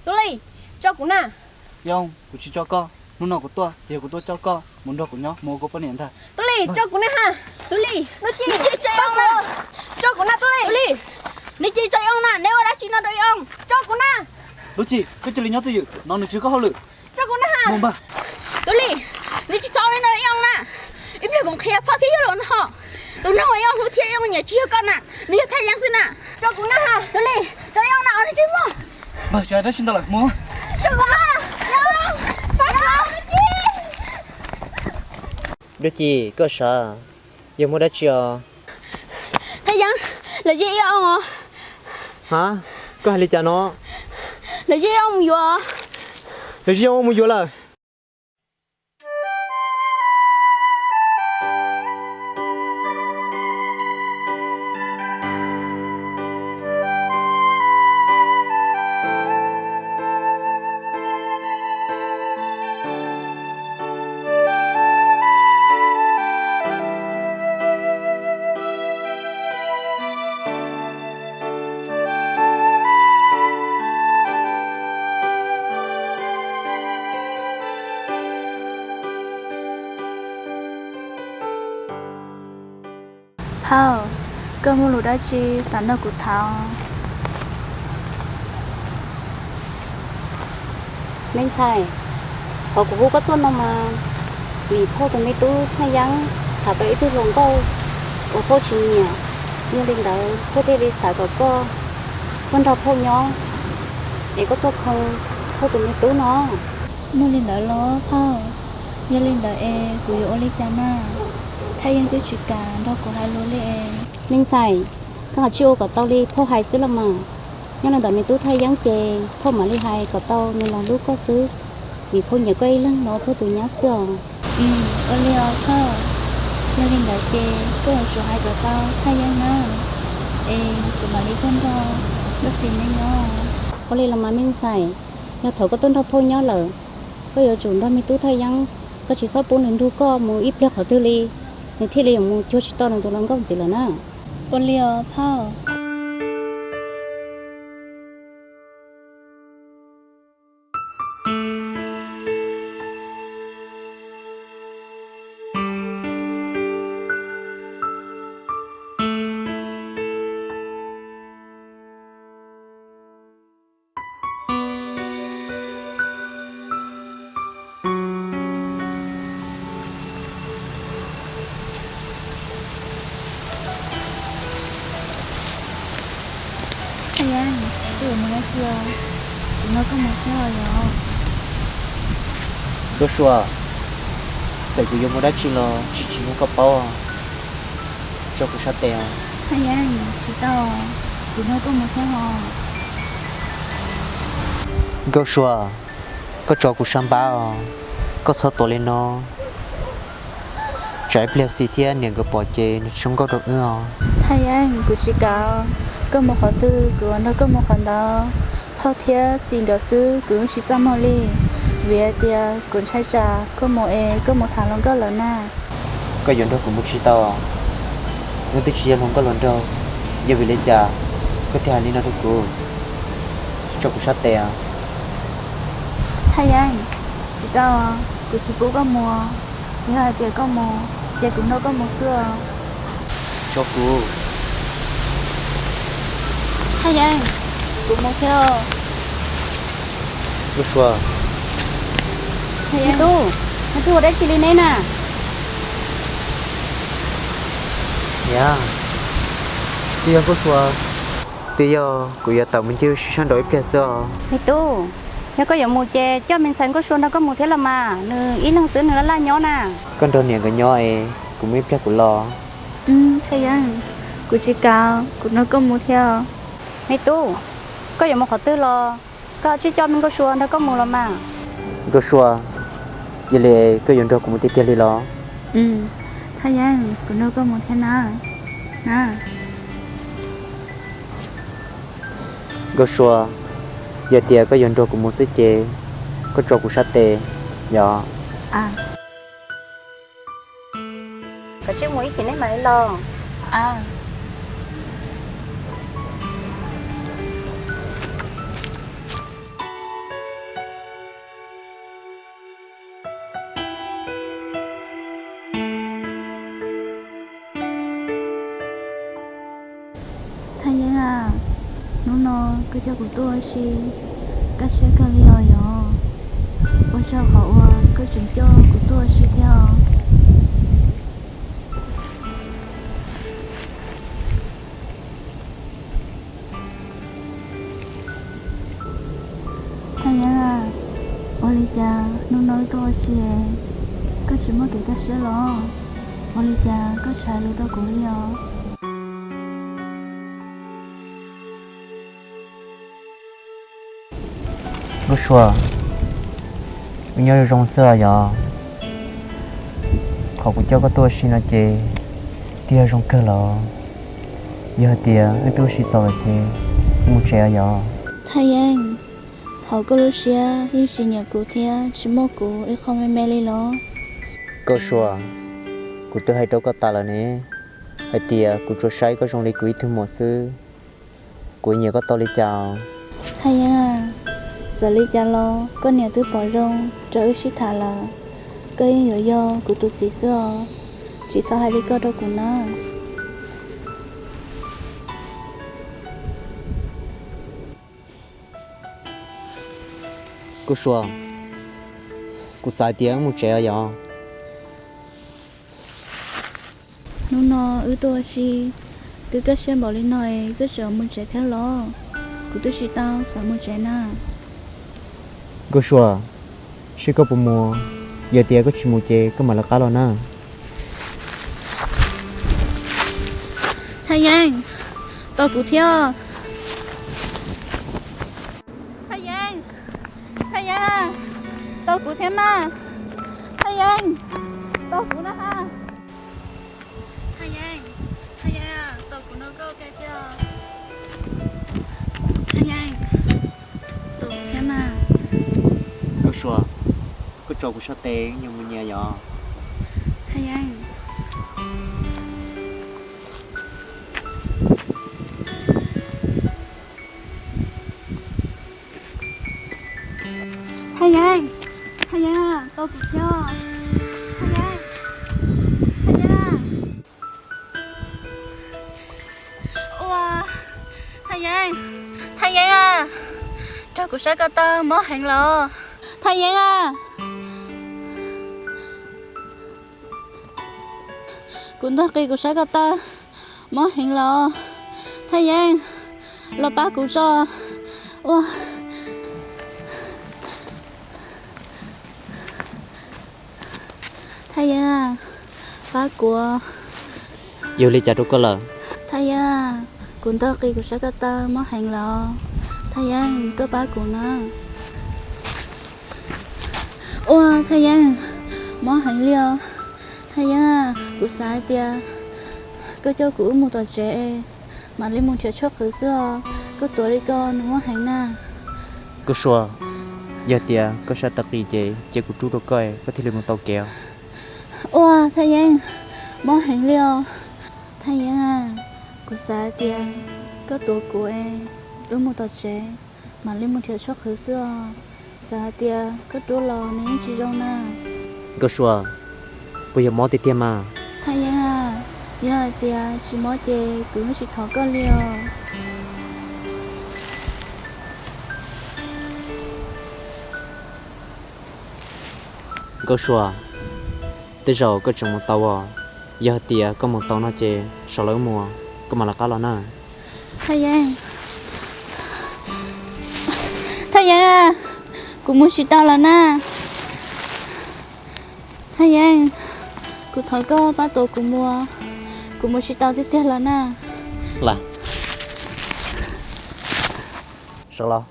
Tub Lis, tso kuv na. Ib Ooj, kuv tsis tso koj. Hnub no kuv tuaj ces yog kuv tuaj coj koj mus nrog kuv nyob, mus ua kuv poj niam ntag. Tub Lis, tso kuv na ha. Tub Lis, Tub Lis, tso Ib Ooj na. Tso kuv na Tub Lis. Tub Lis, neb cia li tso Ib Ooj na, neb ua dab tsi no rau Ib Ooj? Tso kuv na. Lub Cim, koj cia li nyob twj ywm no, nws tsis yog koj hauj lwm. Tso kuv na ha. Mus npawg. Tub Lis, neb tsis txhob ua li no rau Ib Ooj na. Ib pliag kuv qhia phauj thiab yawg los no. Tus neeg uas Ib Ooj hlub thiab Ib Ooj nyiam tsis yog koj na, nws yog Thaj Yeeb xwb na. Tso kuv na ha. Tub Lis, tso Ib Ooj na, ua neb tsis muaj. Npawg, tsis hais dab tsi ntau lawm, mus. Tso kuv na. Dua Ci, koj sav, yog muaj dab tsi os? Thaj Yeeb, lawv zij Ib Ooj os. Ha, koj hais li cas no? Lawv zij Ib Ooj mus yuav. Lawv zij Ib Ooj mus yuav lawm. Phauj, koj muaj lus dab tsi xav nrog kuv tham? Me ntxhais, qhov kuv hu koj tuaj no mas vim phauj tus me tub Thaj Yeeb tham tau ib tug hluas nkauj uas phauj tsis nyiam. Yog li ntawd phauj thiaj li xav kom koj tuaj nrog phauj nyob, es koj tuaj khoo phauj tus me tub no. Muaj li ntawd los phauj? Yog li ntawd es kuv yuav ua li cas na? Thaj Yeeb twb tsis kam nrog kuv hais lus li es. Me ntxhais, koj kav tsij ua kom tau li phauj hais xwb los mas. Nyob li ntawm me tub Thaj Yeeb ces phauj mam li hais kom tau nws los hlub koj xwb, vim phauj nyiam koj ib leeg los ua phauj tus nyab xwb os. Ua li os phauj, yog li ntawd ces koj yuav tsum hais kom tau Thaj Yeeb na, es kuv mam li tuaj nrog Nkauj Xis neb nyob. Ua li los mas me ntxhais, yog thaum koj tuaj nrog phauj nyob lawm, koj yuav tsum nrog me tub Thaj Yeeb, koj tsis txhob pub nws nrug koj mus ib pliag qhov twg li, nws thiaj li yuav mus cuag tsis tau nws tus hluas nkauj ntxiv lawm na. Ua li os phauj. Thaj Yeeb, koj yuav mus dab tsi os? Kuv nrog koj mus thiab os yom. Nkauj Sua, txawm kuv yuav mus dab tsi los tsis tsim nyog koj paub, tso kuv sab tes os. Thaj Yeeb, tsis tau, kuv nrog koj mus thiab os. Nkauj Sua, koj tso kuv sab npab os, koj txhob tuav li no. Tsam ib pliag Xis thiab niam nkawd pom ces nws tsis zoo nkauj rau wb os. Thaj Yeeb, kuv tsis kam, koj mus qhov twg kuv nrog koj mus qhov ntawd. Phauj thiab Xis nkawd xwb kuv yeej tsis txaj muag li, vim hais tias kuv ntshai tsam koj mus es koj mus tham hluas nkauj lawm na. Koj yuav nrog kuv mus tsis tau, wb twb tsis yog hluas nkauj hluas nraug, yog vim li cas koj thiaj hais li no rau kuv? Tso kuv sab tes os. Thaj Yeeb, tsis tau, kuv tsis pub koj mus. Yog hais tias koj mus, ces kuv nrog koj mus xwb os. Tso kuv. Thaj Yeeb, kuv mus thiab. Nkauj Sua. Me tub, me tub ua dab tsi li neb na? Niam, twb yog Nkauj Sua, twb yog kuv yuav tawm mus ncig sib sab nraud ib pliag xwb os. Me tub, yog koj yuav mus ces coj me ntxhais Nkauj Sua nrog koj mus thiab los mas, nws ib leeg xwb nws laj laj nyob na. Koj nrog niam nkawd nyob es kuv mus ib pliag kuv los. Thaj Yeeb, kuv tsis kam, kuv nrog koj mus thiab. Me tub, koj yuav mus qhov twg los koj tsij coj me Nkauj Sua nrog koj mus los mas. Nkauj Sua, yog li koj yuav nrog kuv mus tiag tiag li los? Thaj Yeeb, kuv nrog koj mus thiab na. Nkauj Sua, yog tias koj yuav nrog kuv mus xwb ces koj tso kuv sab tes, yog. Koj tsij mus ib chim nej mam li los. Koj coj kuv tuaj ua si, kaj siab kawg li os yog. Ua tsaug qhov uas koj tseem coj kuv tuaj ua si thiab os. Thaj Yeeb, ua li cas hnub no wb tuaj ua si, koj tsis muaj kev kaj siab los? Ua li cas koj tsis hais lus rau kuv li os? Nkauj Sua, wb nyob zoo zoo xwb os yog. Qhov kuv coj koj tuaj ua si no ces twb yog zoo kawg los. Yog hais tias wb twb ua si txaus lawm ces wb mus tsev os yog. Thaj Yeeb, hauv koj lub siab yeej tsis nyiam kuv thiab tsis muaj kuv ib qho me me li los? Nkauj Sua, kuv twb hais rau koj tas lawm ne, hais tias kuv tsuas saib koj zoo li kuv ib tug muam xwb, kuv nyiam koj tau li cas? Thaj Yeeb, txawm li cas los koj niam twb pom zoo rau wb sib tham lawm, koj yeej yuav yog kuv tus txiv xwb os, tsis txhob hais li koj rau kuv na. Nkauj Sua, kuv xav tias wb mus tsev os yog. Hnub no wb tuaj ua si, twb kaj siab npaum li no es koj tseem mus tsev thiab los? Kuv twb tsis tau xav mus tsev na. Nkauj Sua, seb koj puas mus, yog tias koj tsis mus ces koj mam lawv qab los na. Thaj Yeeb, tos kuv thiab. Thaj Yeeb, Thaj Yeeb, tos kuv thiab mas. Thaj Yeeb, tos kuv na. Thaj Yeeb, Thaj Yeeb, tos kuv no koj ua ke thiab. Thaj Yeeb, tos kuv thiab mas. Nkauj Sua, koj tso kuv sab tes, nyuag mus nyias yog. Thaj Yeeb. Thaj Yeeb, Thaj Yeeb, tos kuv thiab. Thaj Yeeb, Thaj Yeeb. Ua, Thaj Yeeb, Thaj Yeeb a, raug kuv saib ko taw mob heev los. Thaj Yeeb a, kuv ntog qis kuv saib ko taw mob heev los. Thaj Yeeb, los pab kuv tso. Ua, Thaj Yeeb a, pab kuv. Yog li cas rau koj lawm? Thaj Yeeb a, kuv ntog qis kuv saib ko taw mob heev los. Thaj Yeeb, koj pab kuv na. Ua, Thaj Yeeb, mob heev li os. Thaj Yeeb a, kuv xav hais tias koj coj kuv wb mus tom tsev, mam li mus nrhiav tshuaj qhwv xwb os. Koj tuav li ko nws mob heev na. Nkauj Sua, yog tias koj saib taw qis ces cia kuv rub rau koj, koj thiaj li mus tau kev os. Ua, Thaj Yeeb, mob heev li os. Thaj Yeeb a, kuv xav hais tias koj tuav kuv es wb mus tom tsev, mam li mus nrhiav tshuaj qhwv xwb os. Xav hais tias koj rub los nws yeej tsis zoo na. Nkauj Sua, puas yog mob tiag tiag mas? Thaj Yeeb a, yog hais tias tsis mob ces kuv yeej tsis thov koj li os. Nkauj Sua, tej zaum koj tseem mus tau os. Yog hais tias koj mus tau no ces sawv los wb mus, koj mam lawv qab los na. Thaj Yeeb, Thaj Yeeb a, kuv mus tsis tau lawm na. Thaj Yeeb, kuv thov koj pab tuav kuv mus, kuv mus tsis tau tiag tiag lawm na. Sawv los.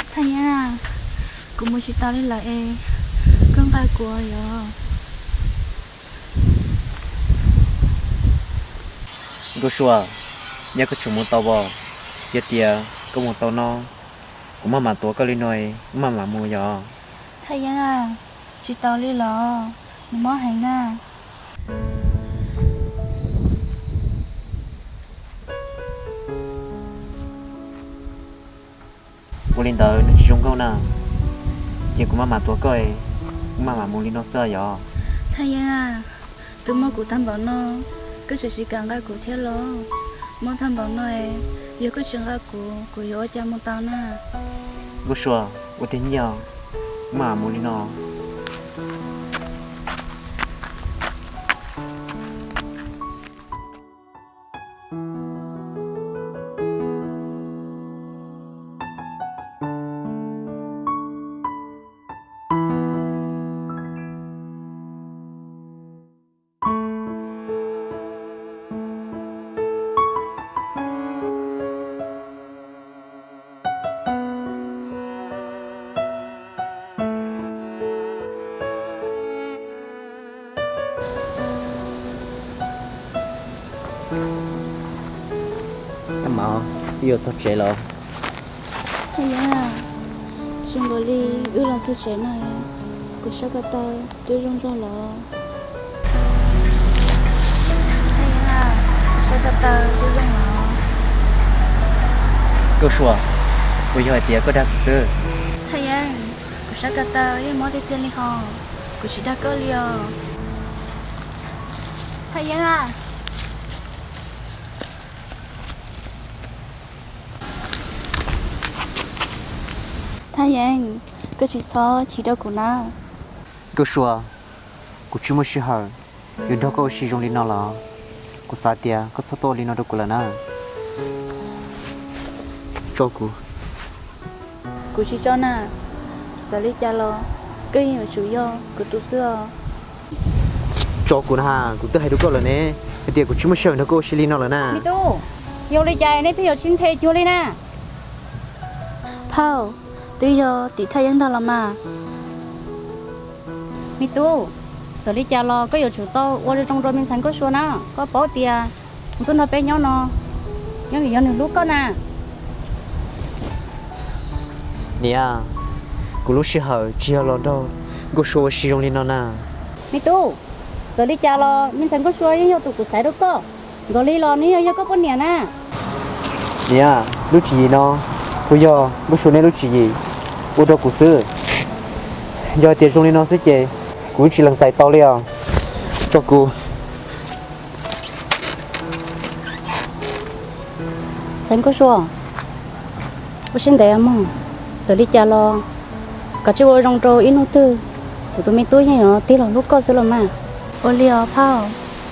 Thaj Yeeb, kuv mus tsis tau li lawm es koj nqa kuv yom. Nkauj Sua, yog koj tseem mus tau os, yog tias koj mus tau no, kuv maj mam tuav koj li no, wb maj mam mus yom. Thaj Yeeb a, tsis tau li los, nws mob heev na. Ua li ntawd nws tsis zoo nkauj na. Ces kuv maj mam tuav koj, kuv maj mam mus li no xwb yom. Thaj Yeeb a, twb muaj kuv tag npaum no, koj tseem tsis kam nqa kuv thiab los? Muaj tag npaum no, yog koj tsis nqa kuv, kuv yuav ua cas mus tau na? Nkauj Sua, ua tiag nyiaj, kuv maj mam mus li no. Ab mas, wb yuav txog tsev los. Thaj Yeeb a, zoo nkaus li wb los txog tsev no, kuv sab ko taw twb zoo zog los. Thaj Yeeb a, kuv sab ko taw twb zoo los. Nkauj Sua, puas yog hais tias koj dag kuv xwb? Thaj Yeeb, kuv sab ko taw yeej mob tiag tiag li hos, kuv tsis dag koj li os. Thaj Yeeb a. Thaj Yeeb, koj tsis txhob chim rau kuv na. Nkauj Sua, kuv tsis muaj sij hawm yuav nrog koj ua si zoo li no los. Kuv xav tias koj txhob tuaj ua li no rau kuv lawm na. Tso kuv. Kuv tsis tso na. Txawm li cas los koj yeej yuav tsum yog kuv tus xwb os. Tso kuv na, kuv twb hais rau koj lawm ne, hais tias kuv tsis muaj sij hawm nrog koj ua si li no lawm na. Me tub, yog li cas nej pheej yuav sib nthe cuag li na? Phauj, twb yog tim Thaj Yeeb ntag los mas. Me tub, txawm li cas los koj yuav tsum tau ua zoo zoo rau me ntxhais Nkauj Sua na. Koj paub tias kuv tuaj nrog peb nyob no, nyob vim yog nws hlub koj na. Niam, kuv lub sij hawm tsis yog los nrog Nkauj Sua ua si zoo li no na. Me tub, txawm li cas los me ntxhais Nkauj Sua yeej yog tus kuv xaiv rau koj, nkaus li los nws yeej yog koj poj niam na. Niam, lub tswv yim no kuj yog Nkauj Sua neb lub tswv yim ua rau kuv xwb. Yog hais tias zoo li no xwb ces kuv tsis lees txais tau li os. Tso kuv. Ntxhais Nkauj Sua, ua siab ntev mog, txawm li cas los koj tsis ua zoo rau ib hnub twg, kuv tus me tub yeej yuav tig los hlub koj xwb los mas. Ua li os phauj,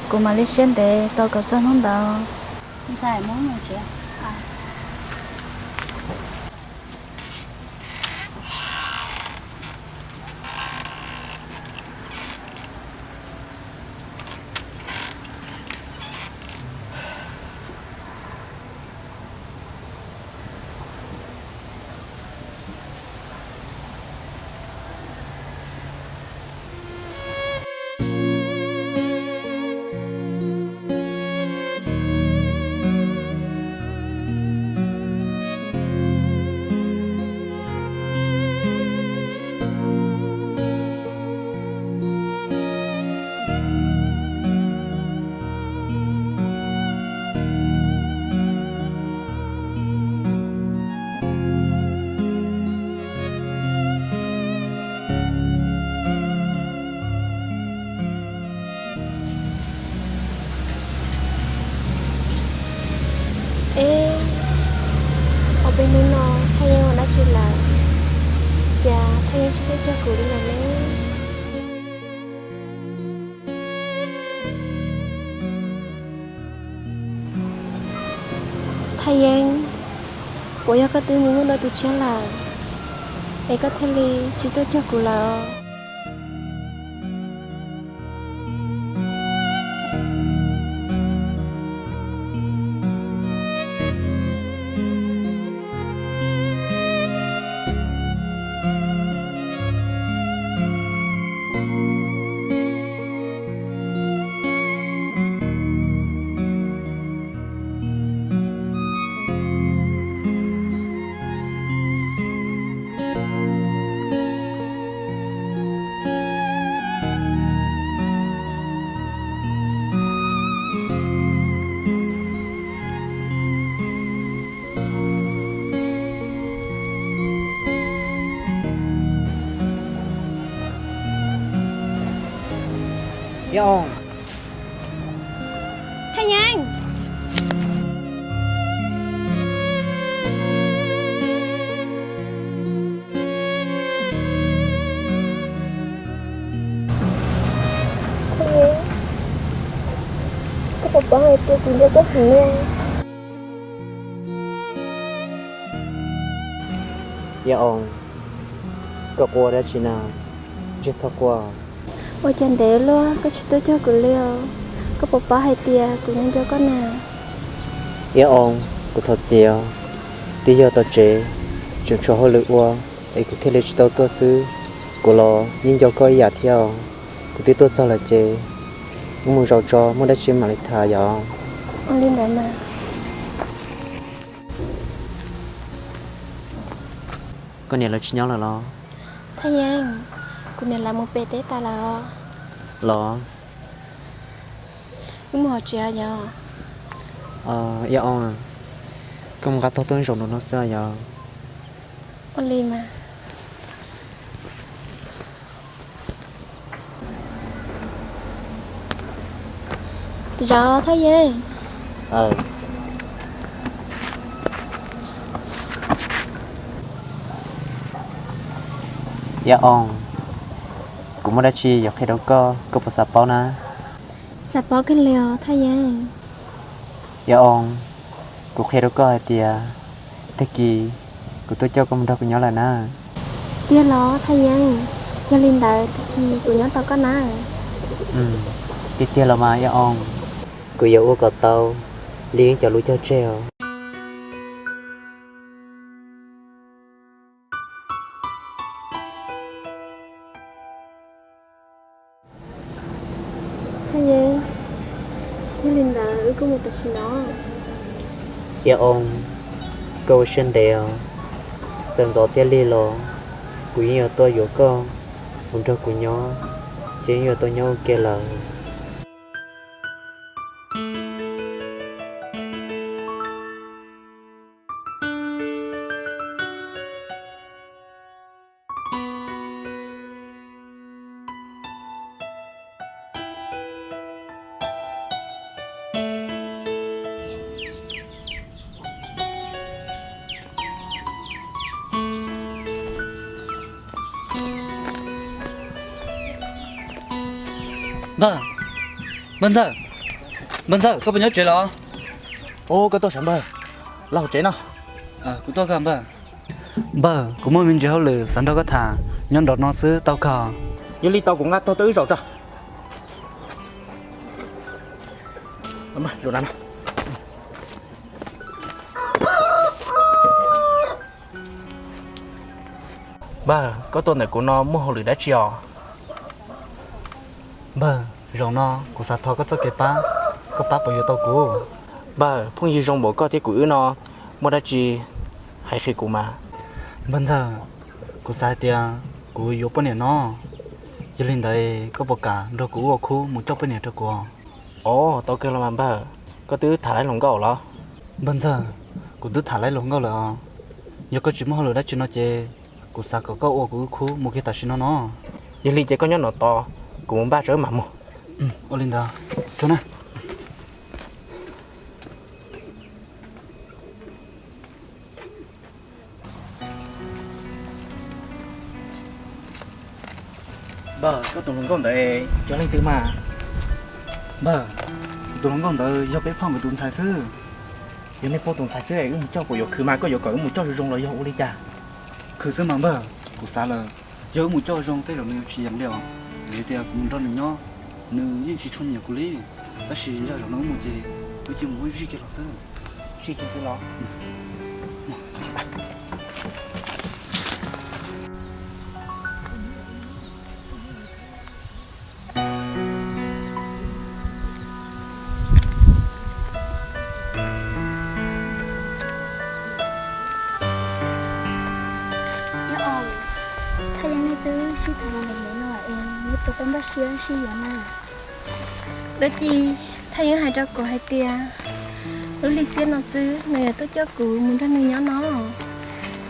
kuv mam li siab ntev tos kom txog hnub ntawd. Eb, ob peb hnub no Thaj Yeeb ua dab tsi lawm? Cas Thaj Yeeb tsis tuaj cuag kuv li lawm ne? Thaj Yeeb, puas yog koj twb mus nyob dua tus tshiab lawm, es koj thiaj li tsis tuaj cuag kuv lawm? Yog os. Thaj Yeeb. Thaj Yeeb, koj puas paub hais tias kuv nco koj heev li? Yog os, koj quaj dab tsi na? Ntsej txhob quaj. Ua cas ntev luaj koj tsis tuaj cuag kuv li os? Koj puas paub hais tias kuv nco nco koj na? Yog os, kuv thov txim os. Twb yog tom tsev tseem tshuav hauj lwm ua es kuv thiaj li tsis tau tuaj xwb. Kuv los yeej nco koj ib yam thiab os. Kuv twb tuaj txog lawm ces wb mus zaum tso, muaj dab tsi mam li tham yom. Ua li ntawd mas. Koj niam lawv tsis nyob lawm los? Thaj Yeeb, kuv niam lawv mus pem teb tas lawm os. Los? Wb mus hauv tsev yom. Yog os, koj mus nqa tog tuaj zaum nraum no xwb yom. Ua li mas. Zaum Thaj Yeeb. Yog os, kuv muaj dab tsi yuav qhia rau koj, koj puas xav paub na? Xav paub kawg li os Thaj Yeeb. Yog os, kuv qhia rau koj hais tias tag kis kuv tuaj coj koj mus nrog kuv nyob lawm na. Tiag los Thaj Yeeb? Yog li ntawd tag kis kuv nyob tos koj na. Tiag tiag los mas Yog os, kuv yuav ua kom tau li wb cov lus cog tseg os. Thaj Yeeb, yog li ntawd wb kuj mus tam sim no. Yog os, koj ua siab ntev os, txawm ntxov thiab lig los kuv yeej yuav tuaj yuav koj mus nrog kuv nyob, ces yeej yuav tuaj nyob ua ke lawm. Npawg, npawg Ntxawg, npawg Ntxawg, koj puas nyob tsev los? Ub, koj tuaj sav npawg, los hauv tsev no. Kuv tuaj koj npawg. Npawg, kuv muaj me ntsis hauj lwm xav nrog koj tham, nyob nraum no xwb tau kawg? Yog li tau, kuv nqa tog tuaj wb zaum tso. Npawg, koj tuaj ntawm kuv no muaj hauj lwm dab tsi os? Npawg, zaum no kuv xav thov koj txoj kev pab, koj pab puas yuav tau kuv? Npawg, phooj ywg zoo npaum koj thiab kuv wb no muaj dab tsi hais qhia kuv mas. Npawg Ntxawg, kuv xav hais tias kuv yuav poj niam no, yog li ntawd koj puas kam nrog kuv wb ua khub mus coj poj niam rau kuv? Os, tau kawg los mas npawg, koj twb tham laib hluas nkauj los? Npawg Ntxawg, kuv twb tham laib hluas nkauj lawm os. Yog koj tsis muaj hauj lwm dab tsi no ces kuv xav kom koj ua kuv wb khub mus kiag tam sim no no. Yog li ces koj nyob no tos, kuv mus npaj tso wb mam mus. Ua li ntawd, tsuag na. Npawg, koj tus hluas nkauj ntawd yog leej twg mas? Npawg, kuv tus hluas nkauj ntawd yog peb phauj nkawd tus ntxhais xwb. Yog nej phauj tus ntxhais xwb es wb mus coj puas yuav khwv mas, koj yuav kom wb mus coj zoo zoo los yog ua li cas? Khwv xwb mas npawg, kuv xav lawm, yog wb mus coj zoo tej zaum nws yuav tsis yeem li os. Vim tias kuv mus nrog nws nyob, nws yeej tsis tshua nyiam kuv li. Tab sis yog zaum no wb mus ces wb cia mus wb zij kiag los xwb. Zij kiag xwb los? Yog os, Thaj Yeeb nej twb sib tham los ntev ntev no es neb puas tau npaj siab sib yuav na? Dab tsi Thaj Yeeb hais rau kuv hais tias lub hli xiab no xwb nws yuav tuaj coj kuv mus nrog nws nyob no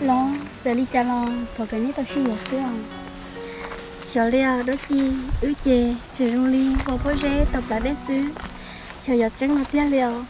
los? Txawm li cas los thov kom neb tau sib yuav xwb os. Xyov li os Dab Ci, wb ces tseem zoo li ua pob zeb tau plab dej xwb. Xyov yog tseeb no tiag li os.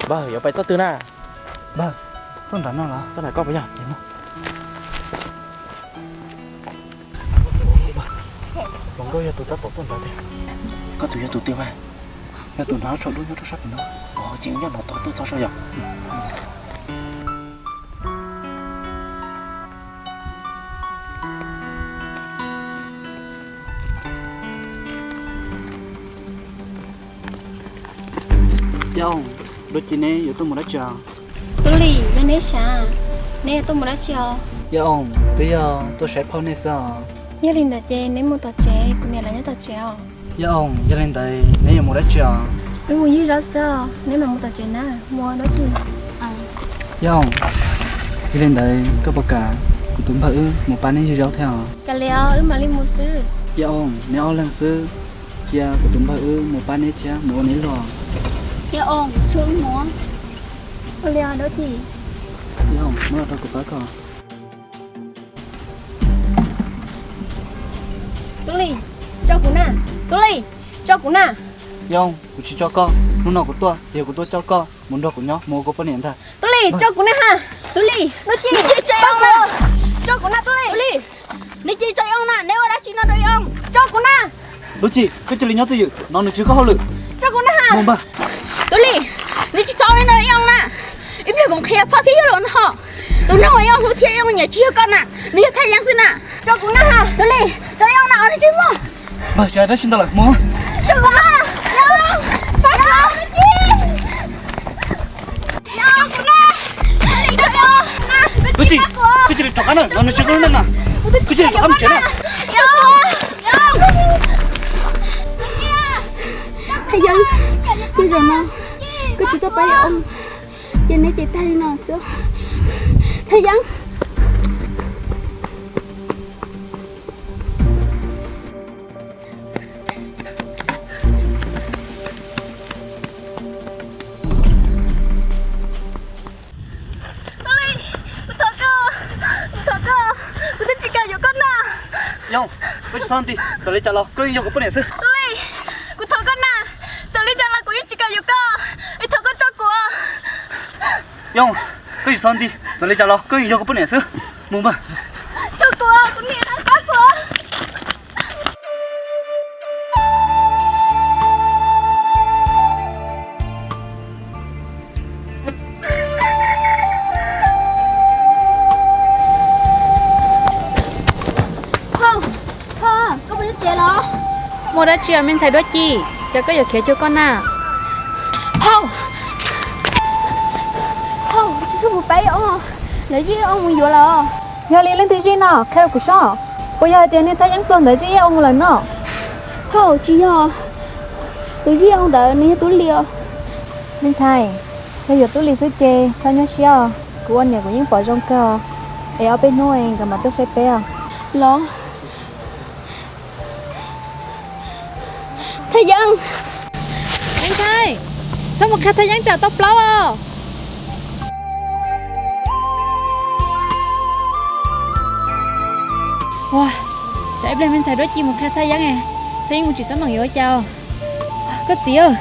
Npawg, yuav pais txoj twg na? Npawg, txoj nram no los? Txoj nram koj puas yog? Hluas nkauj yog tus tab tom tuaj nrad tiag. Koj tus yog tus twg mas? Yog tus hnav tsho dub nyob rau sab pem no. Ov, ces nyob no tod tuaj txog saib yog. Yog, Dab Ci, neb yuav tuaj mus dab tsi os? Tub Lis, yog neb sav, neb yuav tuaj mus dab tsi os? Yog, twb yog tuaj saib phauj nej xwb os. Yog li ntawd ces neb mus tom tsev, kuv niam lawv nyob tom tsev os. Yog, yog li ntawd neb yuav mus dab tsi os? Wb mus ywg zaub xwb os, neb mam mus tom tsev na, mus Dab Ci. Yog, yog li ntawd koj puas kam kuv tus npawg wb mus pab neb ywg zaub thiab os? Kam li os, wb mam li mus xwb. Yog, neb ob leeg xwb, cia kuv tus npawg wb mus pab neb thiab mus ua neb luag. Yog, tshuav wb mus. Ua li os Dab Ci. Yog, muab los rau kuv pab koj. Tub Lis, tso kuv na. Tub Lis, tso kuv na. Yog, kuv tsis tso koj. Hnub no kuv tuaj ces yog kuv tuaj coj koj mus nrog kuv nyob mus ua kuv poj niam ntag. Tub Lis, tso kuv na ha. Tub Lis, Dab Ci, tso kuv na Tub Lis. Tub Lis, neb cia li tso Iab Ooj na, neb ua dab tsi no rau Iab Ooj? Tso kuv na. Dab Ci, koj cia li nyob twj ywm no, nws tsis yog koj hauj lwm. Tso kuv na ha. Tub Lis, neb tsis txhob ua li no rau Iab Ooj na. Ib pliag kuv qhia phauj thiab yawg los no ho. Tus neeg uas Iab Ooj hlub thiab Iab Ooj nyiam tsis yog koj na, nws yog Thaj Yeeb xwb na. Tso kuv na ha. Tub Lis, tso Iab Ooj na, ua neb tsis muaj. Npawg, tsis hais dab tsi ntau lawm, mus. Tso kuv na. Dab Ci, koj cia li rov qab na, no nws tsis yog koj lub neej na. Koj cia li rov qab mus tsev na. Thaj Yeeb, tej zaum no koj tsis tuaj pab Iab Ooj, ces neb ces tag li no xwb. Thaj Yeeb. Tub Lis, kuv thov koj, kuv thov koj, kuv twb tsis kam yuav koj na. Yob, koj tsis txhob ntij, txawm li cas los koj yeej yog kuv poj niam xwb. Tub Lis, kuv thov koj na, txawm li cas los kuv yeej tsis kam yuav koj, es thov koj tso kuv. Yob, koj tsis txhob ntij, txawm li cas los koj yeej yog kuv poj niam xwb. Mus npawg. Tso kuv, kuv niam, pab kuv. Phauj, phauj, koj puas nyob tsev los? Muaj dab tsi me ntxhais Duab Ci, cas koj yuav khiav cuag koj na? Phauj, phauj, tsis txhob mus pab Iab Ooj, lawv zij Iab Ooj mus yuav lawm. Yog li leej twg zij no, qhia rau kuv saib. Puas yog hais tias niag Thaj Yeeb pluag ntawd zij Iab Ooj mus lawm no? Phauj, tsis yog, tus zij Iab Ooj ntawd nws yog Tub Lis os. Me ntxhais, yog yuav Tub Lis xwb ces txhob nyuaj siab os, kuv ua niam kuv yeej pom zoo kawg os, es ob peb hnub nkawd mam tuaj saib peb os. Los. Thaj Yeeb. Me ntxhais, txhob mus qhia Thaj Yeeb tsam tau plaub os. Ua, tsam ib pliag me ntxhais Duab Ci mus qhia Thaj Yeeb, Thaj Yeeb mus tsis teeb meem yuav ua cas. Koj txiv. Thaj Yeeb.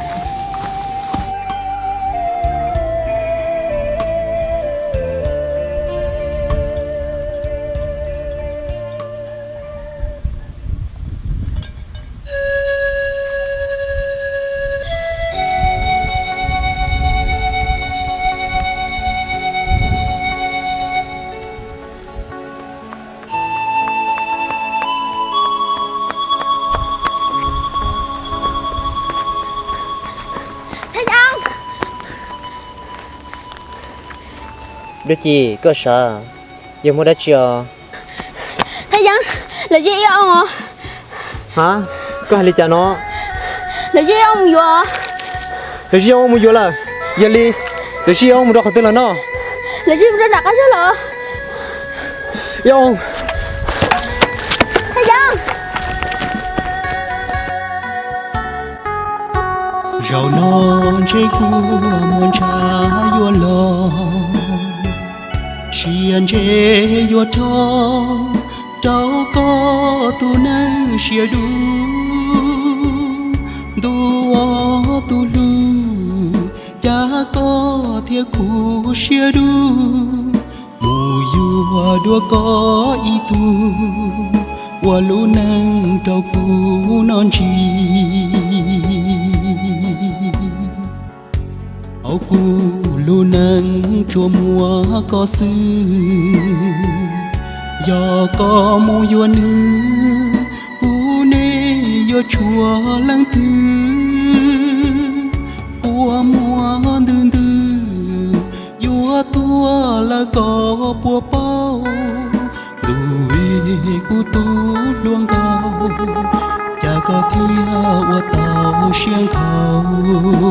Duab Ci, koj sawv, yog muaj dab tsi os? Thaj Yeeb, lawv zij Iab Ooj os. Ha, koj hais li cas no? Lawv zij Iab Ooj mus yuav. Lawv zij Iab Ooj mus yuav lawm? Yog li, lawv zij Iab Ooj mus rau qhov twg lawm no? Tab sis rau nram qab zog los. Yog, zaum no ntshe kuv muaj ntshav yuav los, sia ntse yuav rho rau koj tus neeg siab dub. Ntuj ua tus hlub, cas koj thiaj khuv siab dub, mus yuav dua koj ib tug ua lub neej rau kuv no ntsis. Hauv kuv lub neej tsuas muaj koj xwb, yog koj mus yuav nws, kuv ne yuav tshuav leej twg? Kua muag ntws ntws yuav tuag lawm koj puas paub? Ntuj, kuv tus hluas nkauj, cas koj thiaj ua tau siab nkhaus?